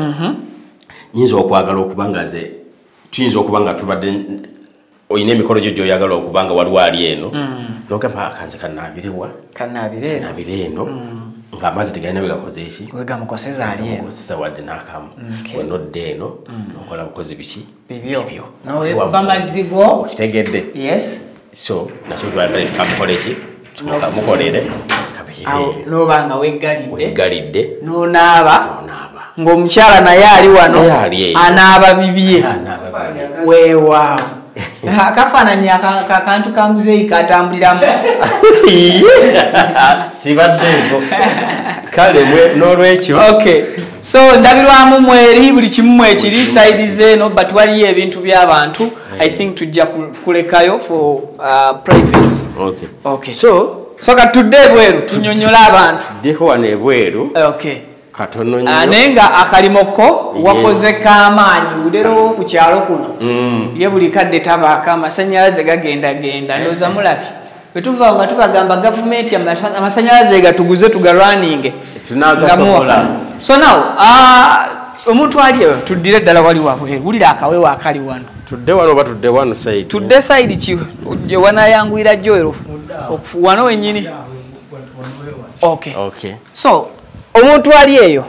Nyinza okwagala okuba nga nze tuyinza okuba nga tubadde olina emikolo gyo gy'oyagala okuba nga waliwo ali eno. N'ogamba akanze kanaabirewa? Kanaabire eno. Kanaabire eno. Ng'amazzi tegalina bwe gakoze eki? We gamukoseza ali eno. Gamukoseza wadde n'akamu. Wenodda eno n'okola bukozi biki? Bibyo. N'oweekuba mazzi go. Okitegedde? Yes. So nakyo twayagala tukamukole ki? Tukamukolere. Awo n'oba nga weggalidde. Weggalidde. N'onaaba. N'onaaba. Ng'omukyala naye ali wano. Naye ali eyo. Anaaba bibye. Anaaba bibye. Weewaawo. Akafaananyi akantu ka muzeeyi katambuliramu. Sibaddeeko. Kale n'olwekyo. So ndabirwamu mweri buli kimu mwekiri side zeno but waliyo ebintu by'abantu. I think tujja kulekayo for privacy. So katudde ebweru tunyonnyola abantu. Ddeko wano ebweru. Katono nnyo. Naye nga akalimo ko wakoze k'amaanyi udero ku kyalo kuno. Ye buli kadde tabaako amasannyalaze gagendagenda ndowooza mulabye. Bwe tuva nga tubagamba gavumenti amasannyalaze gatuguze tugalwaninge. Tunagasobola. So now omuntu ali eyo tuddire ddala wali wabweru wulira akawewo akali wano. Tudde wano oba tudde wano side? Tudde side ki wanayanguyira Joel wano wennyini. Okay. So omuntu ali eyo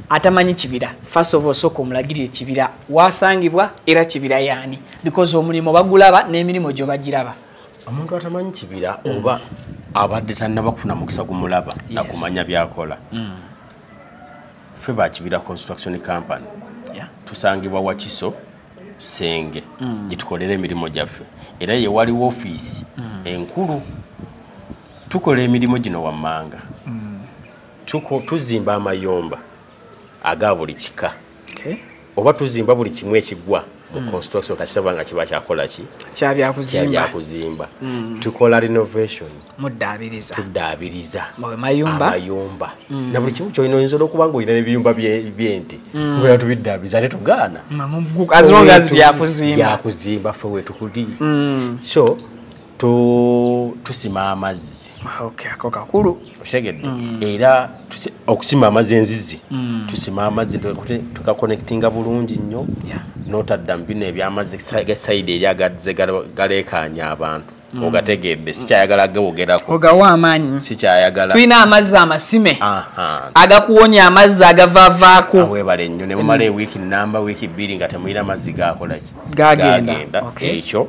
atamanyi Kibira, first of all soko omulagirire Kibira wasangibwa era Kibira yani, because omulimu bagulaba n'emirimu gyo bagiraba. Omuntu atamanyi Kibira oba abadde tannaba kufuna mukisa gumulaba nakumanya byakola. Ffe ba Kibira Construction Company tusangibwa Wakiso Senge gyetukolera emirimu gyaffe, era ye waliwo ofiisi enkulu. Tukola emirimu gino wammanga. Tuzimba amayumba aga buli kika, oba tuzimba buli kimu ekigwa mu construction, kasitaba nga kiba kyakola ki kyabyakuzimba. Tukola renovation, muddaabiriza, tuddaabiriza amayumba na buli kimu kyolina. Oyinza n'okuba ng'olina n'ebiyumba by'ente nga tubiddaabiriza, ate tugaana as long as byakuzimba ffe wetukuli. So tusima amazzi. Ako kakulu. Okitegedde? Era okusima amazzi enzizi, tusima amazzi tukakonectinga bulungi nnyo, n'otadda mu bino ebyamazzi gesayidi eri agadze galeekaanya abantu. Ogategedde? Sikyayagala gewogerako. Ogawa amaanyi. Sikyayagala. Tulina amazzi amasime agakuwonya amazzi agavaavaako. Weebale nnyo. Ne mumala ewiiki namba, wiiki 2 nga temulina mazzi gakola ki? Gagenda. Ekyo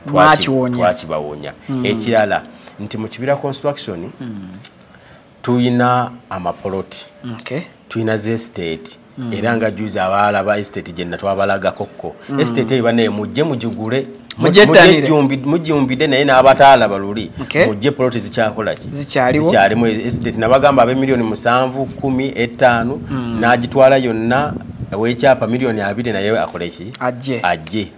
twakibawonya. Ekirala nti mu Kibira Construction tuyina amapoloti, tuyina ze estate, era nga juzi abaalaba estate gye natwabalagakokko. Estate eyo bannaye mujje mugigule, mujjumbidde, naye n'abataalaba luli mujje, poloti zikyakola ki? Zikyalimu. Estate nabagamba abe miliyoni 7, 10, 5 n'agitwala yonna wekyapa miliyoni 20, naye akole ki? Ajje.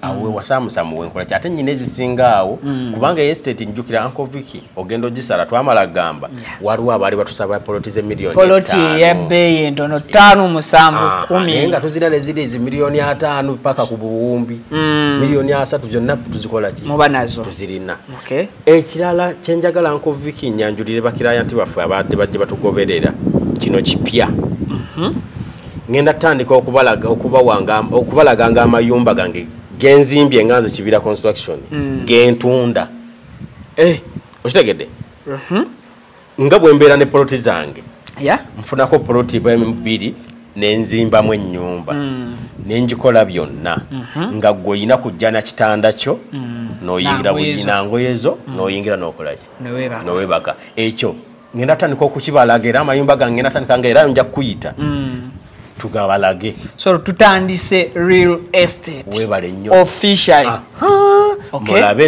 Awo wasaamusamu wenkola ki? Ate nnyina ezisinga awo, kubanga estate njukira Uncle Vicky ogenda ogisala twamala gamba waliwo abaali batusaba poloti ze miliyoni poloti ey'ebbeeyi entono 5, 7, 10, naye nga tuzira ne ziri ezi miliyoni 5 paka ku buwumbi, miliyoni 3 byonna tuzikola ki? Muba nazo tuzirina. Ekirala kyenjagala Uncle Vicky nyanjulire bakirayanti baffe abadde bajje batugoberera, kino kipya. Ngenda tandika okubalaganga amayumba gange genzimbye nga nze Kibira Construction gentunda. Okitegedde? Nga bwe mbeera ne poloti zange, nfunako poloti 2 nenzimbamu ennyumba nenjikola byonna, nga gwe olina kujja na kitanda kyo n'oyingira na ngoye zo n'oyingira n'okola ki? N'oweebaka. Ekyo ngenda tandika okukibalaga, era amayumba gange ngenda tandika nga era nja kukuyita tugabalage. So tutandise real estate. Webale nnyo. Officially.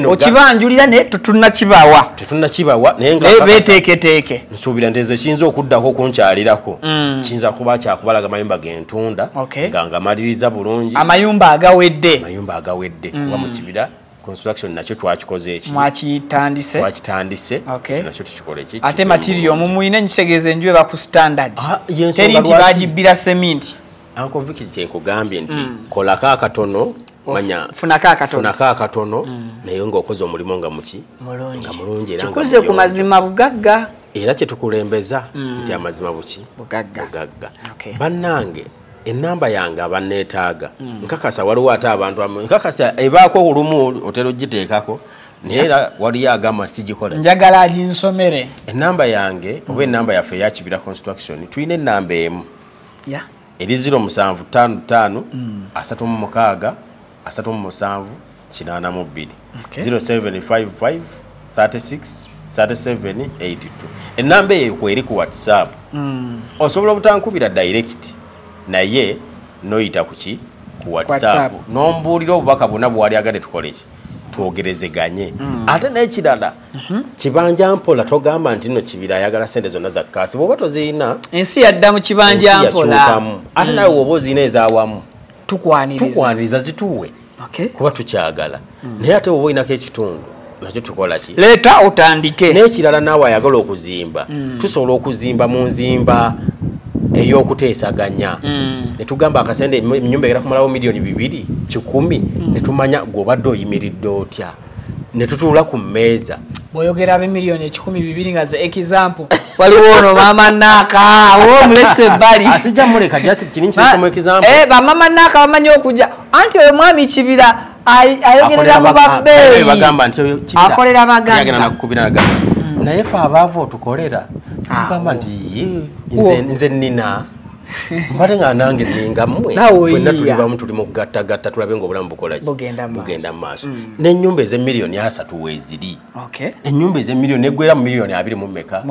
Okibanjulira ne tetunnakibawa. Tetunnakibawa naye nga beteeketeeke. Nsuubira nti ezo kiyinza okuddako okunkyalirako. Kiyinza kuba kyakubalaga amayumba g'entunda nga ngamaliriza bulungi. Amayumba agawedde. Amayumba agawedde. Kuba mu Kibira Construction nakyo twakikoze eki? Mwakitandise. Twakitandise. Nakyo tukikole eki? Ate material mumuyine nkitegeeza enju eba ku standard. Teri nti bagibbira seminti. Uncle Vicky kye nkugambye nti kolako akatono, manya funako akatono. Funako akatono naye ng'okoze omulimu nga muki? Nga mulungi era nga kikuze ku mazima bugagga. Era kye tukulembeza nti amazima buki? Bugagga. Bannange enamba yange abanneetaaga nkakasa waliwo ate abantu nkakasa ebaako olumu otera ogiteekako, naye era waliyo agamba sigikola. Njagala aginsomere. Enamba yange oba enamba yaffe eya Kibira Construction tulina enamba emu eri 0755 36 37 82 0755 36 37 82. Enamba eyo kweri ku WhatsApp. Osobola obutankubira direct, naye noyita kuki? Ku WhatsApp. Nombuulira obubaka bwonna bwali agadde tukole ki? Twogerezeganye. Ate n'ekirala, kibanja mpola togamba nti nno Kibira ayagala ssente zonna za kaasi. Bw'oba tozirina, ensi yadda mu kibanja mpola. Ate nawe bw'oba ozirina ez'awamu, tukwaniriza zituwe. Kuba tukyagala. Naye ate bw'oba olinako ekitundu nakyo tukola ki? Leeta otandike. N'ekirala naawe ayagala okuzimba, tusobola okuzimba mu nzimba ey'okuteesaganya. Ne tugamba akasente ennyumba egenda kumalawo miliyoni 2 100, ne tumanya gw'obadde oyimiridde otya. Ne tutuula ku mmeeza. Bw'oyogera ab'emiliyoni 102 nga ze example, waliwo ono maama Naaka, omulese ebbali. Asijja muleka, just kini nkireeta mu example. Bamama Naaka bamanyi okujja. Anti oyo mwami Kibira ayogerera mu babbeeyi. Bagamba nti oyo Kibira akolera baganda. Yagenda nakukubira n'agamba, Naye fe abaavu otukolera tugamba nti nze nnina mbadde nga nange nninga mmwe, ffenna tuli bamu, tuli mu kugattagatta tulabe ng'obulamu bukola ki, bugenda mu maaso. N'ennyumba ez'emiliyoni 30 weeziri. Ennyumba ez'emiliyoni neggwera mu miliyoni 20 mu mmeka?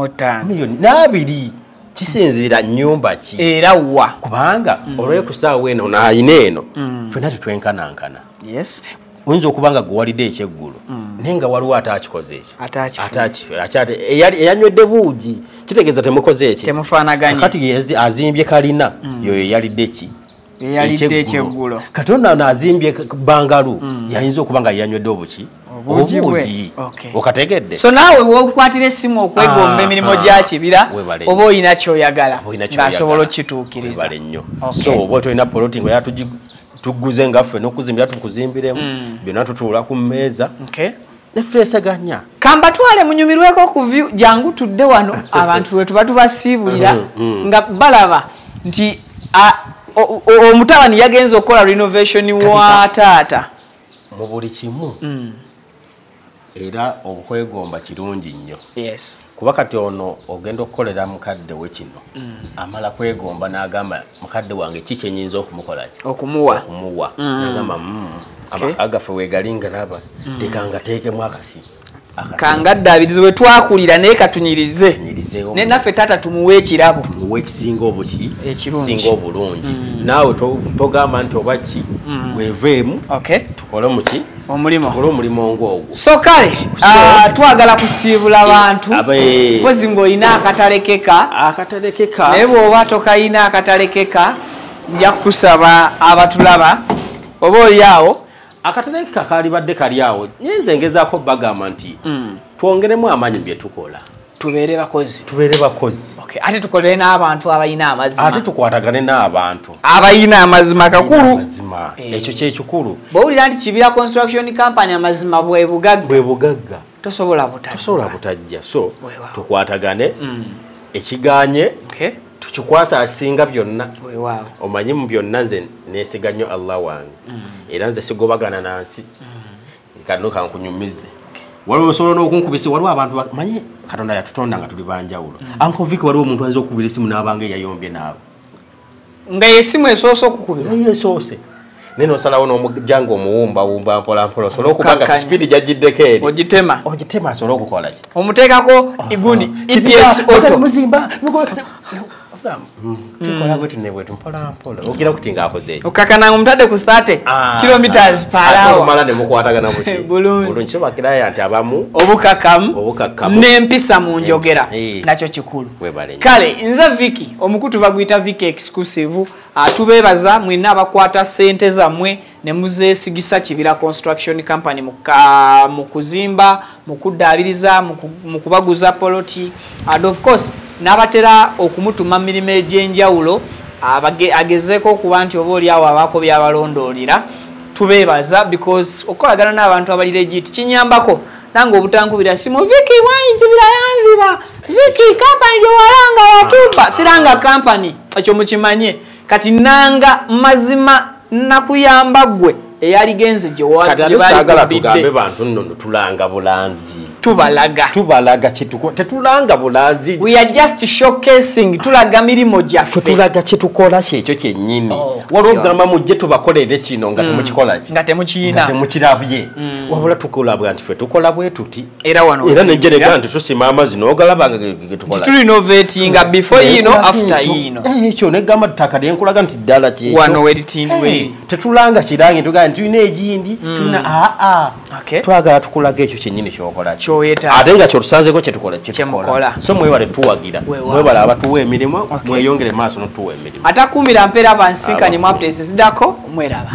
Miliyoni 2. Kisinziira nnyumba ki era wa, kubanga olw'eku ssaawa eno n'ayina eno ffenna tetwenkanankana. Oyinza okuba nga gwe walidde ekyeggulo naye nga waliwo ataakikoze eki, eyanywedde buugi, kitegeeza temukoze eki, kati azimbye kalina yoyo yalidde ki, ekyeggulo. Kati ono azimbye bangalu yayinza okuba nga yanywedde obuki, obuugi. Okategedde? So naawe wokukwatira essimu okwegomba emirimu gya Kibira oba olina kyoyagala ng'asobola okukituukiriza. So oba tolina poloti nga tuguze nga ffe n'okuzimbira tukuzimbiremu, byonna tutuula ku mmeeza ne tuteeseganya. Kambatwale munyumirweko ku view, jangu tudde wano abantu we tuba tubasiibulira nga balaba nti omutabani yagenze okukola renovation wa taata. Mu buli kimu era okwegomba kirungi nnyo. Kuba kati ono ogenda okukolera mukadde we kino, amala kwegomba n'agamba mukadde wange ki kyenyinza okumukola ki, okumuwa. N'agamba amaka gaffe weegalinga naba leka nga teekemu akasi kangaddaabirizi we twakulira naye katunyirize ne naffe taata tumuwe ekirabo, tumuwe ekisinga obuki, ekisinga obulungi. Naawe togamba nti oba ki weeveemu, tukole muki, tukole omulimu ng'ogwo. So kale twagala kusiibula bantu mpozi ng'olina akatalekeka, naye bw'oba tokayina akatalekeka nja kukusaba abatulaba oba oli awo akatalekeka kalibadde kali awo. Nze ngezaako bagamba nti twongeremu amaanyi bye tukola, tubeere bakozi, tubeere bakozi. Ate tukolere n'abantu abalina amazima, ate tukwatagane n'abantu abalina amazima. Kakulu ekyo kyekikulu. Bw'owulira nti Kibira Construction Company amazima bwe bugagga, bwe bugagga, tosobola butajja. So tukwatagane, ekiganye tukikwasa asinga byonna. Omanyi mu byonna nze neesiga nnyo Allah wange, era nze sigobagana na nsi. Kano kankunyumize, waliwo osobola n'okunkubisa, waliwo abantu manyi Katonda yatutonda nga tuli banjawulo. Uncle Vic, waliwo omuntu ayinza okukubira essimu n'abanga eyayombye naawe nga yesimu esoose okukubira, yesoose, naye n'osalawo n'omujja ng'omuwumbawumba mpola mpola osobole okuba nga ku sipiidi gy'agiddeko eri ogitema asobole okukola ki, omuteekako igundi EPS auto muzimba tukola bwe tune bwetu mpola mpola ogira kuti ng'akoze eki, okakana omutadde ku 30 kilometers per hour, olumala ne mukwatagana buki bulungi. So bakiraya nti abamu obukakamu n'empisa mu njogera nakyo kikulu. Kale nze Vicky, omukutu baguyita Vicky Exclusive. Tubeebaza mwenna abakwata ssente zammwe ne muzeesigisa Kibira Construction Company mu kuzimba, mu kuddaabiriza, mu kubaguza poloti, and of course n'abatera okumutuma mirimu egy'enjawulo agezeeko okuba nti oba oli awo abaako by'abalondoolera. Tubeebaza because okukolagana n'abantu abali legit kinyambako nange obutankubira simu, Vicky wanzibira yanziba, Vicky company gye walanga watupa, siranga company, ekyo mukimanye. Kati nanga mazima nakuyamba ggwe eyaligenze gye wasaagala tugambe bantu nno tulanga bulanzi, tubalaga kyetukola, tetulanga bulanzi, we are just showcasing, tulaga mirimu gyaffe, tulaga kyetukola kyekyo kyennyini. Waliwo okugamba mujje tubakolere kino nga temukikola ki, nga temukiyina, nga temukirabye, wabula tukulabwa nti ffe tukola bwe tuti. Era wano era nejjereka nti tusima amazzi n'ogalaba nga getukola, tulinovatinga before yino after yino, ekyo negamba ttaka lyenkulaga nti ddala kyekyo wano weritindwe, tetulanga kirange tugamba tulina egindi tulina twagala tukulaga ekyo kyennyini kyokola ate nga kyotusanzeeko kyetukola kyemukola. So mwebale tuwagira, mwebale abatuwa emirimu, mweyongere maaso n'otuwa emirimu. Atakuumira mpeera bansinkanye mu updates eziddako, mweraba.